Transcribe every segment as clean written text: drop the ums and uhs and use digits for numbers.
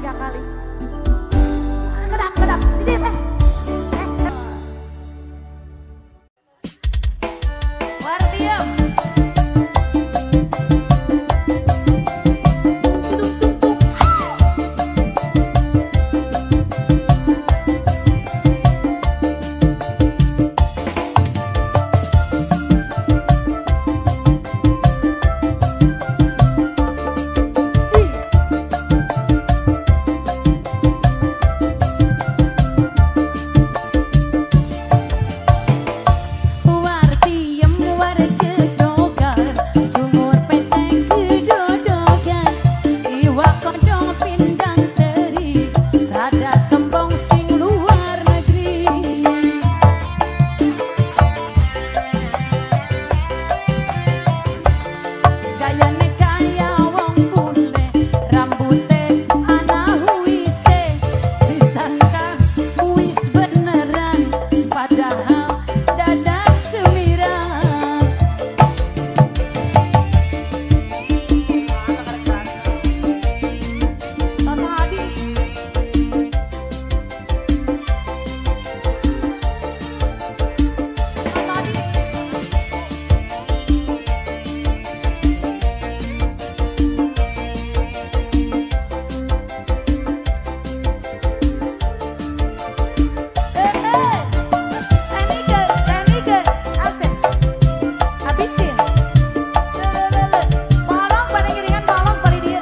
3 kali. Kedap, kedap. Ini teh. Eh. Wartiem. Wartiem war kedogan, cungur pesek kedodogan, iwak kodong pindang teri, rada sombong sing luar negeri. Gayane kaya wong bule, rambute ana huise, disangka wis beneran, padahal dadak sumirang. Tadi. Habisin. Balong pada ngiringan balong pada dia.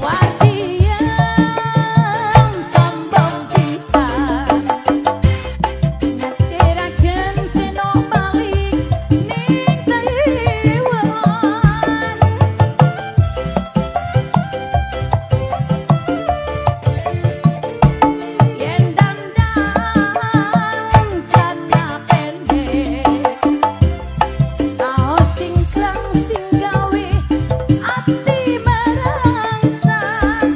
Wartiem sombong pisan, ngetiraken seno balik ning Taiwan. Yen dandan celana pendek, kaos cingkrang sing gawe ati merangsang,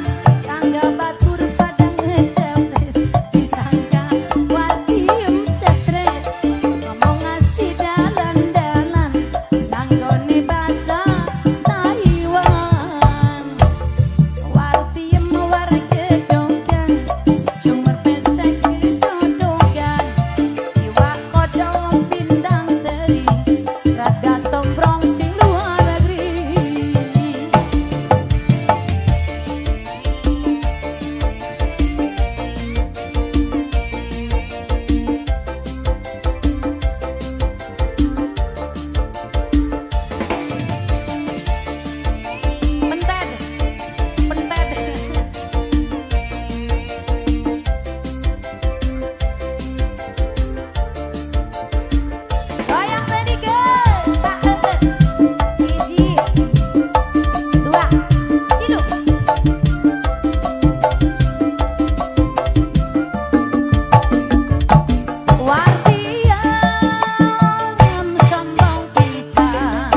tangga batur pada ngejepres, disangka Wartiem stres, ngomong ngasih dalan-dalan nanggone basa Taiwan. Wartiem war kedogan, cungur pesek kedodogan, iwak kodong pindang teri, rada sombrong sing luar negeri. Pentet, pentet. Goyang Benike. 1, 2, 3. Wartiem sombong pisan,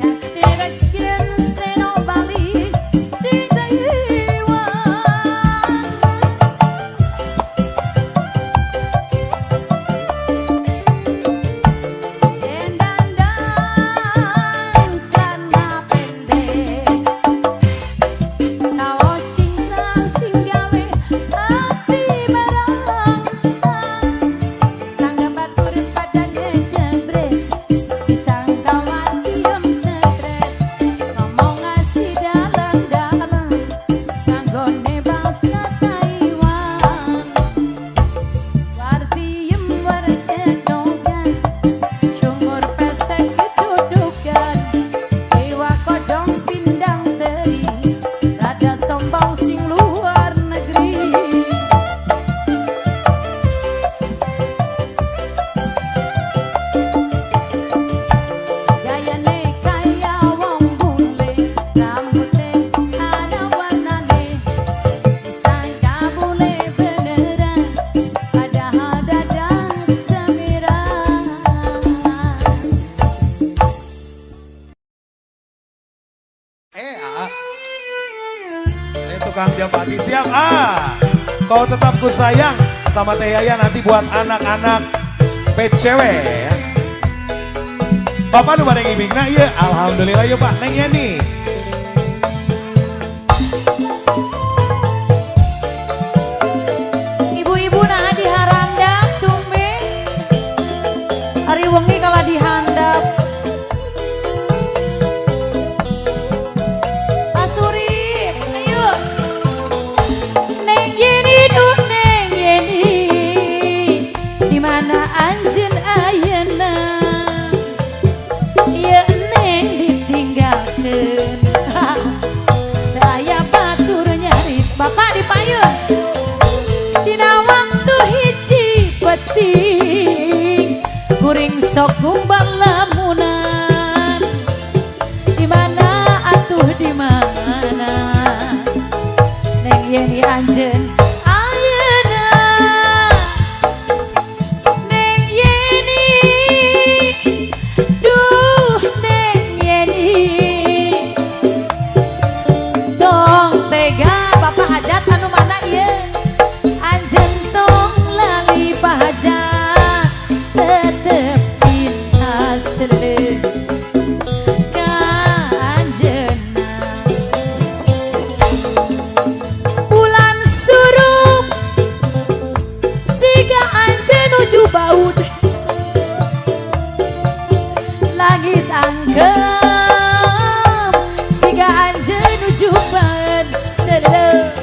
ngetiraken seno bali di Taiwan. Yen dandan celana pendek, kaos cingkrang sing gawe ati merangsang, tangga batur pada ngejebres, disangka Wartiem stres, ngomong ngasih dalan-dalan nganggone basa Taiwan. Wartiem war kedogan, cungur pesek kedudukan, iwak kodong pindang teri, rada sombong sing luar negeri. Gayane kaya wong bule, rambute ana warnane, disangka bule beneran, padahal dadak semirang. Eh, ah. Eh, tukang jambati siap. Ah, kau tetap ku sayang sama Teh Yaya nanti buat anak-anak PCW ya. Bapak nu bade ngimingna ieu, alhamdulillah ieu Pak, Neng Yeni. Ibu-ibu nah diharandap tumbe. Ari wengi kalah dihandap. Pak Surip, ayo. Neng Yeni duh Neng Yeni, di mana anjeun ayeuna? Ieu Neng ditinggalkeun. Teu aya batur nyarit. Bapak di payun. Dina waktu hiji peuting, kuring sok ngumbal lamunan. Di mana atuh di mana? Neng Yeni anjeun ayeuna. Neng Yeni, duh Neng Yeni, tong tega. Bapak hajat anu mana ieu? Anjeun tong lali Pak Hajat, tetep cinta seuleuh ka anjeunna. Bulan surup siga anjeun nuju baud, langit angkem siga anjeun nuju baeud seuleuh.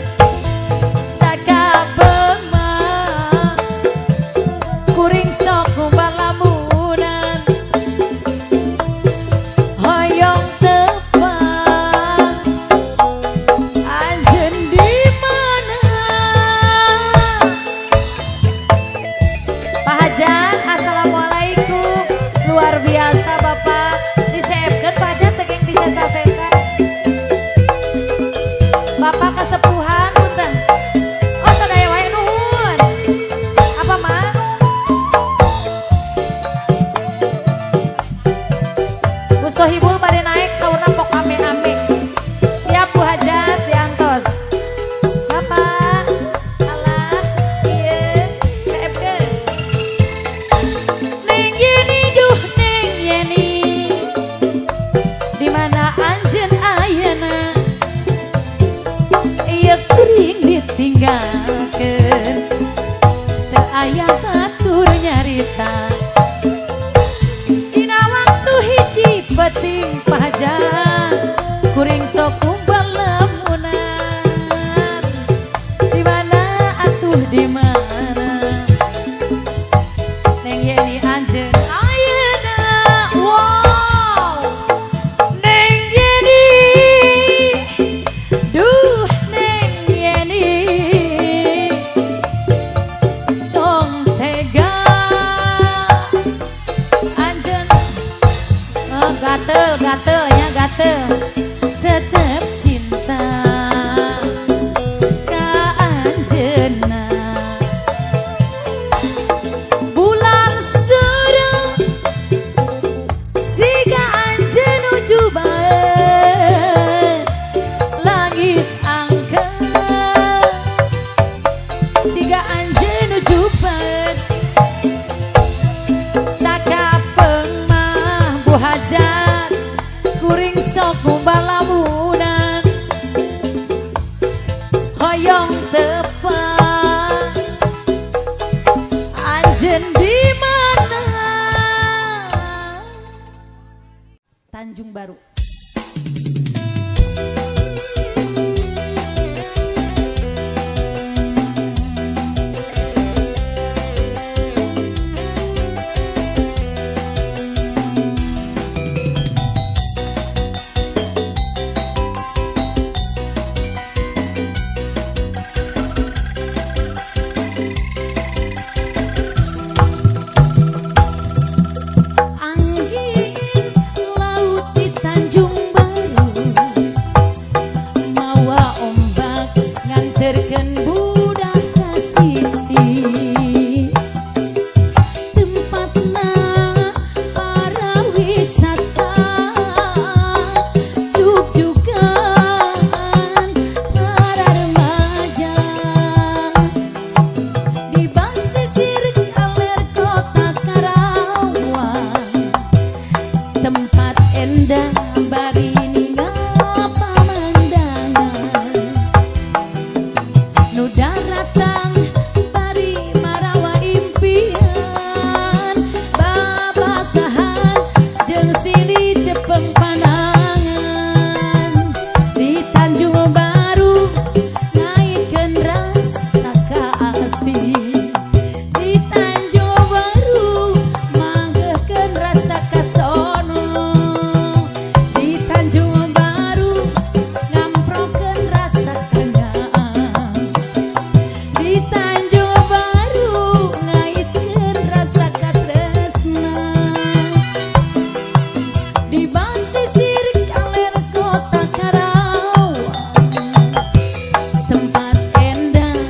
Sakapeung mah kuring sok ngumbal lamunan, hoyong tepang anjeun di mana? Pak Hajat, assalamualaikum. Luar biasa Bapak. Diseepkeun Pak Hajat teu geng disesa-sesa. Bapak kesepuhan punten. Oh, sadaya wae nuhun. Apa mah? Bu Sohibul bade naik saurna pok ame-ame. Siap Bu Hajat diantos. Bapak, alah, ieu seepkeun. Neng Yeni duh Neng Yeni, di mana anjeun ayeuna? Ieu kuring ditinggalkeun, teu aya batur nyarita. Dina waktu hiji peuting Pak Hajat, kuring sok ngumbal lamunan. Di mana atuh di mana? Neng Yeni anjeun ayeuna. Wow. Neng Yeni, duh Neng Yeni, tong tega anjeun. Oh, gatel gatel nya gatel, tetep cinta ka anjeunna. Bulan surup siga anjeun nuju baeud, langit angkem siga anjeun nuju baeud. Sakapeung mah Bu Hajat, kuring sok ngumbal lamunan, hoyong tepang anjeun di mana? Tanjung Baru. Angin laut di Tanjung. Tempat endah bari ningal pamandangan, nu daratang bari marawa impian, babasahan jeung silih cepeng panangan. Di Tanjung Baru ngaitkeun rasa kasih, di Tanjung Baru manggeuhkeun rasa kasono, di Tanjung Baru ngamprokeun rasa kanyaah, di Tanjung Baru ngaitkeun rasa katresna. Di basisir kaler kota Karawang, tempat endah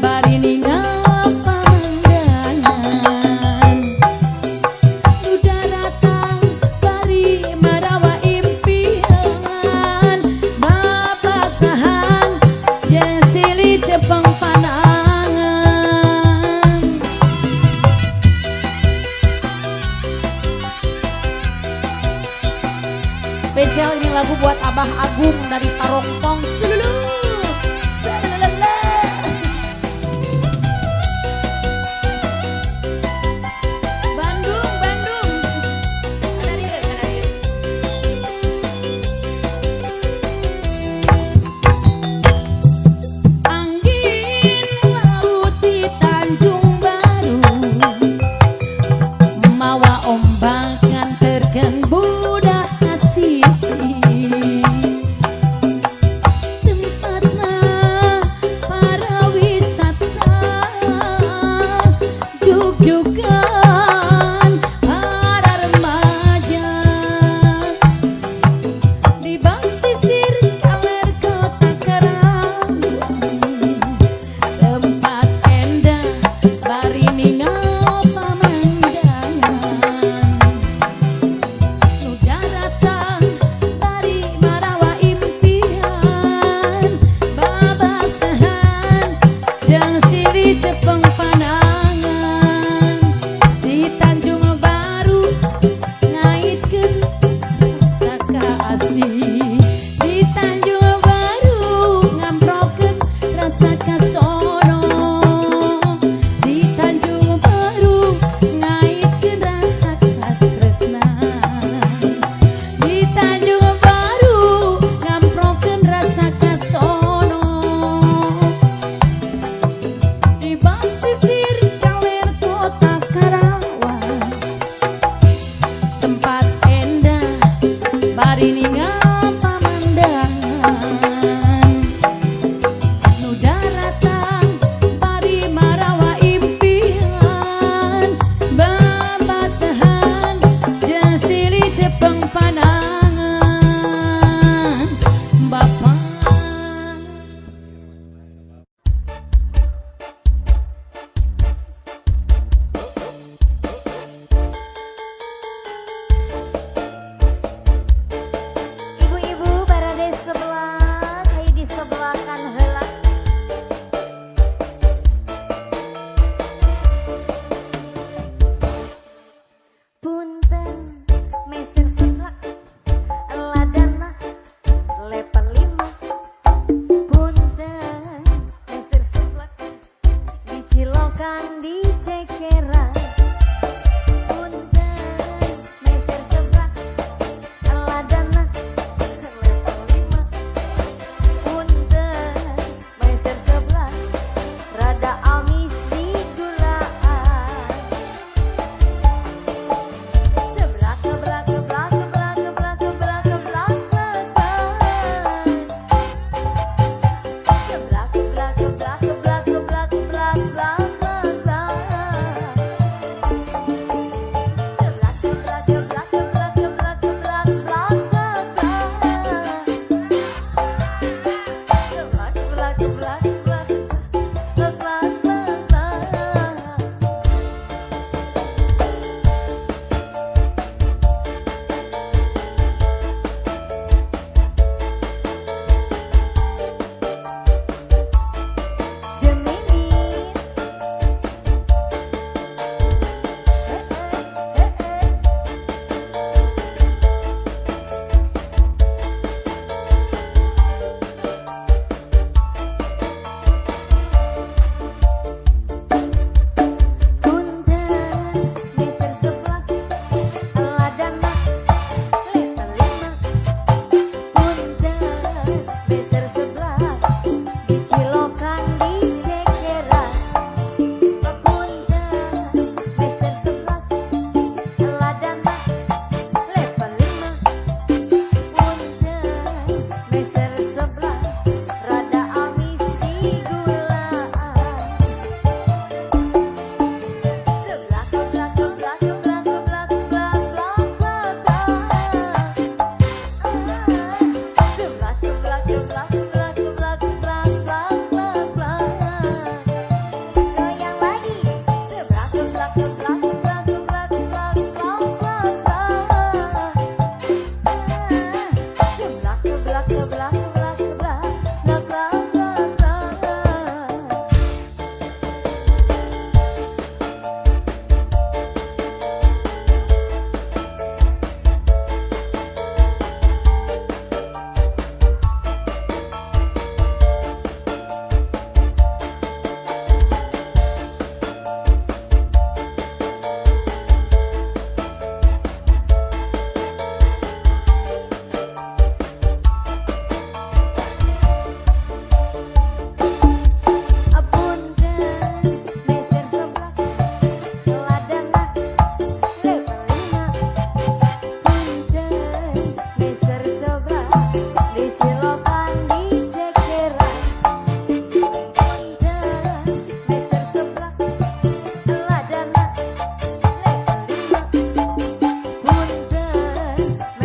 bari ningal pamandangan, nu daratang bari marawa impian, babasahan jeung silih cepeng panangan. Spesial ini lagu buat Abah Agung dari Parongpong. Selulu. Selelele. Bandung, Bandung. Kada dieu, kada dieu. Angin laut di Tanjung Baru mawa ombak nganterkeun budak ka sisi.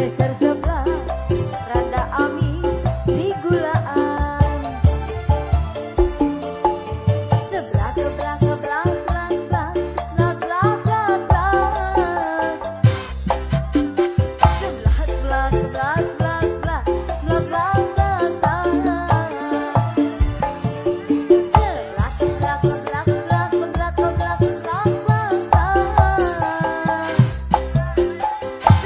Seser sebelah rada amis di gulaan. Sebelah kebelah kebelah belah belah belah belah belah belah. Sebelah belah belah belah belah belah belah belah belah. Sebelah kebelah kebelah belah belah belah belah belah belah.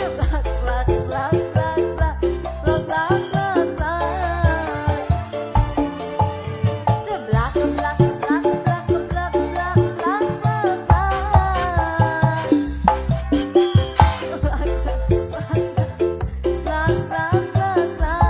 Sebelah belah belah belah belah belah belah belah. Sebelah kebelah kebelah kebelah kebelah belah belah belah. Belah belah belah belah belah.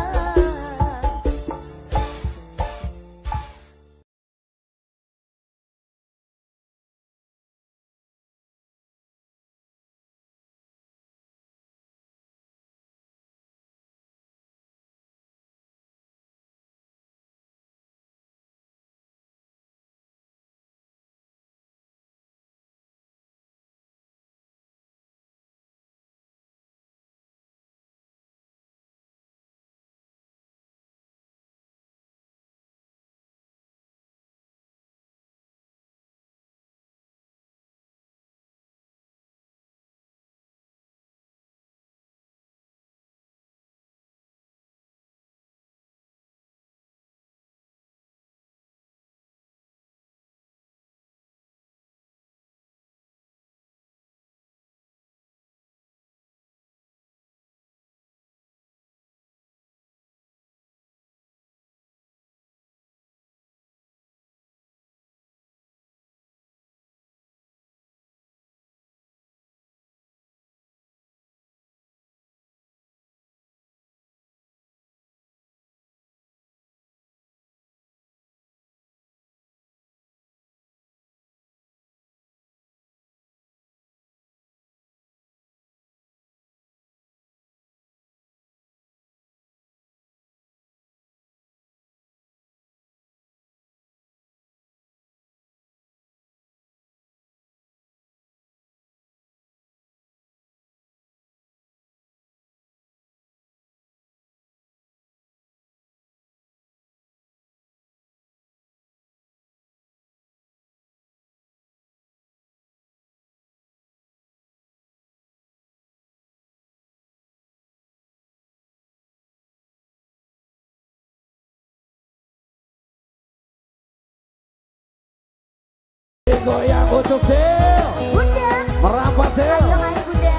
Goyang untuk Del. Bunda, Merapat Del. ayo ayo Bunda.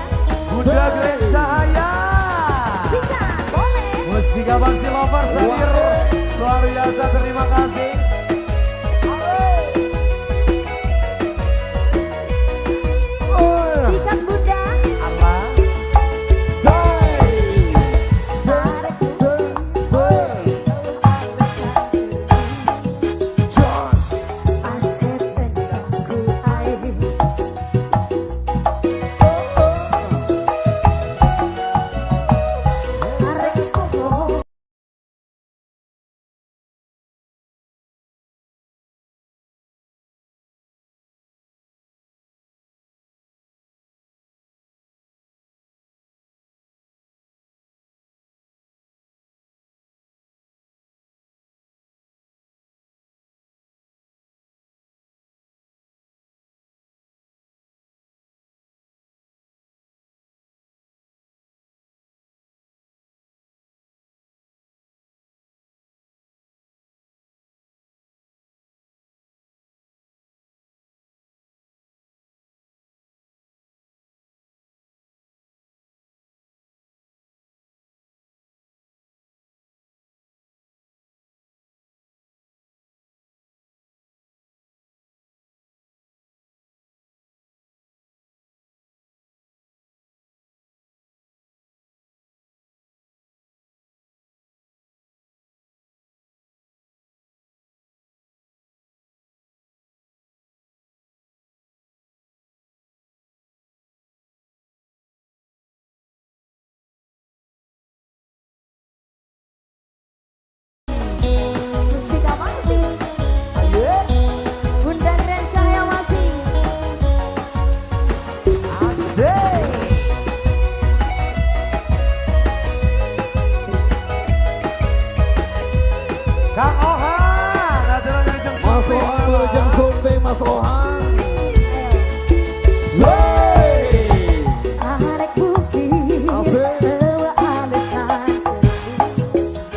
Bunda Grand Cahaya. Bisa, boleh. Mustika Bangsi Lovers hadir. Luar biasa, terima kasih. Sikat Bunda. Allah. Say. Tarik. Se. John. Asep endaku air. Arek Bos Ohan. Wey. Arek bukit Asik. eueuh alesan.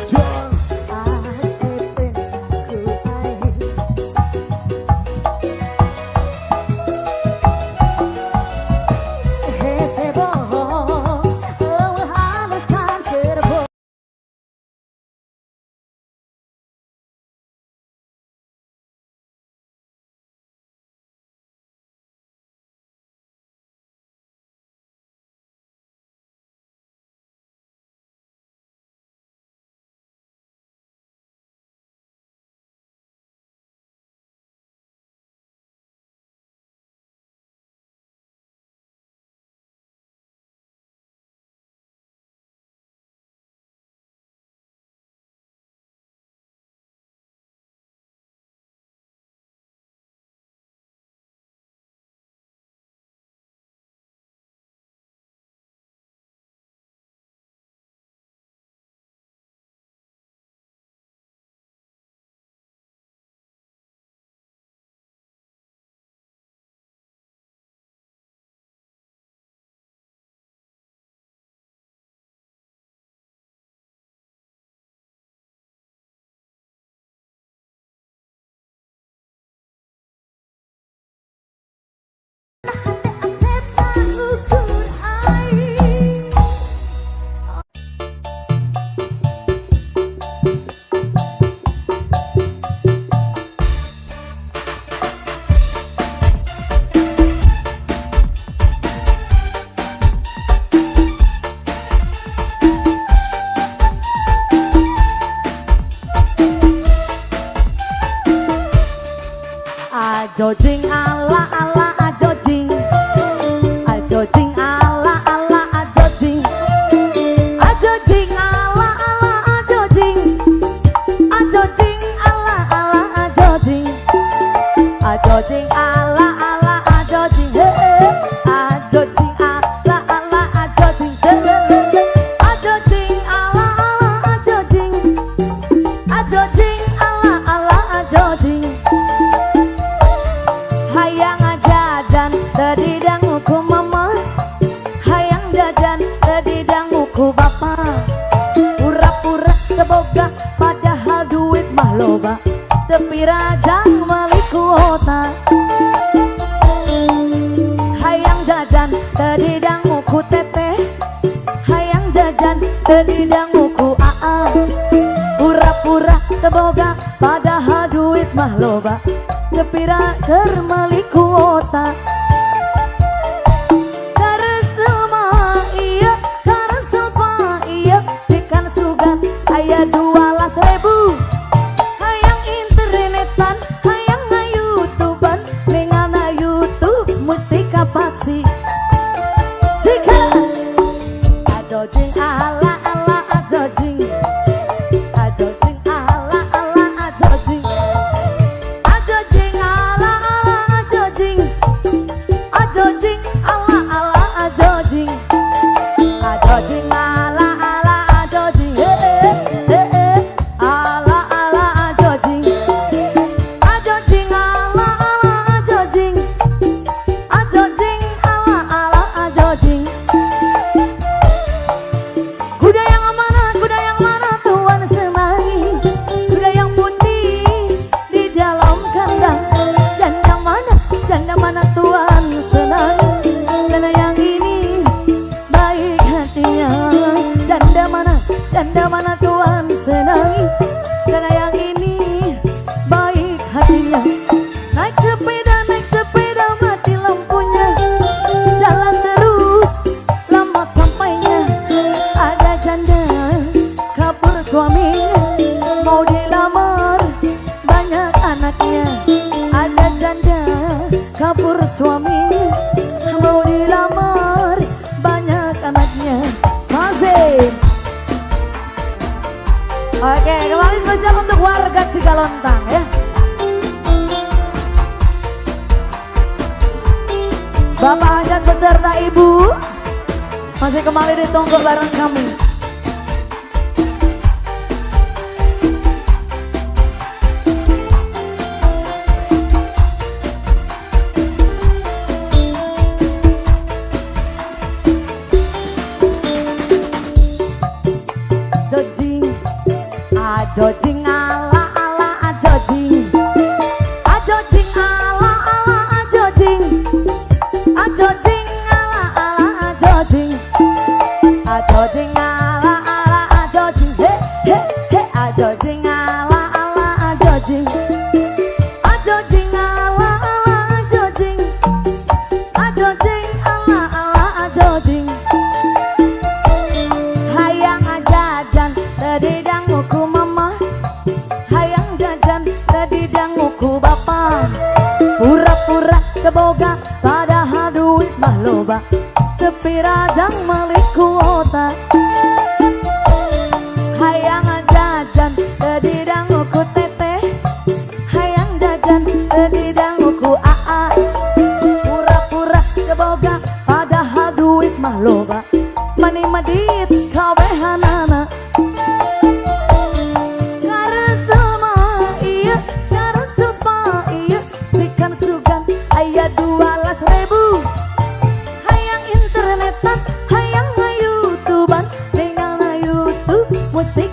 Jos. Asepeun ku aing. Hese bohong eueuh alesan keur bohong. Hate asep ukur aing. Ajo jing ala ala ajo jing. Ajo jing ala ala ajo jing. Ajo jing ala ala ajo jing. Ajo jing ala ala ajo jing. Ajo jing ala ala ajo jing. He ajo jing ala ala ajo jing. Selelele. Ajo jing ala ala ajo jing. Ajo jing ala ala ajo jing. Hayang jajan teu didangu ku mama, hayang jajan teu didangu ku bapa. Pura-pura teu boga padahal duit mah loba, teu pirajang meuli kuota. Hayang jajan teu didangu ku teteh, hayang jajan teu didangu ku aa. Pura-pura teu boga padahal duit mah loba, teu pira keur meuli kuota. Karesel mah ieu, karesel pa ieu, cikan sugan aya 12.000. Hayang internetan, hayang nga-youtubean, ningana YouTube Mustika Paksi. Sika. Ajo jing ala ala ajo jing. Ajo jing ala ala ajo jing. Ajo jing ala ala ajo jing. Ajo jing ala ala ajo jing. Ajo jing ala ala ajo jing. He he he ala ala ajo jing. Ajo jing ala ala ajo jing. Ajo jing ala ala ajo jing. Kuda yang mana tuan senangi? Kuda yang putih di dalam kandang. Janda mana tuan senangi? Janda yang ini baik hatinya. Janda mana tuan senangi? Janda yang ini baik hatinya. Naik sepeda mati lampunya. Jalan terus lambat sampainya. Ada janda kabur suaminya, mau dilamar banyak anaknya. Ada janda kabur suaminya, mau dilamar banyak anaknya. Masih. Oke, kembali spesial untuk warga Cigalontang ya. Bapak Hajat beserta Ibu masih kembali ditunggu bareng kami. Ajo jing ala ala ajo jing. Ajo jing ala ala ajo jing. Ajo jing ala ala ajo jing. Ajo jing ala ala ajo jing. He he he ajo jing ala ala ajo jing. Ajo jing ala ala ajo jing. Ajo jing ala ala ajo jing. Hayang jajan teu didangu ku mama. Hayang jajan teu didangu ku bapa. Pura-pura teu boga padahal duit mah loba. Tepi rajang meuli kuota. Hayang jajan teu didangu ku teteh. Hayang jajan teu didangu ku aa. Pura-pura teu boga padahal duit mah loba. Mani madit kabehanana. Karesep mah ieu, karesep mah ieu, pikan sugan aya 12 ribu. Hayang internetan, hayang ngayoutuban, ningal na YouTube mesti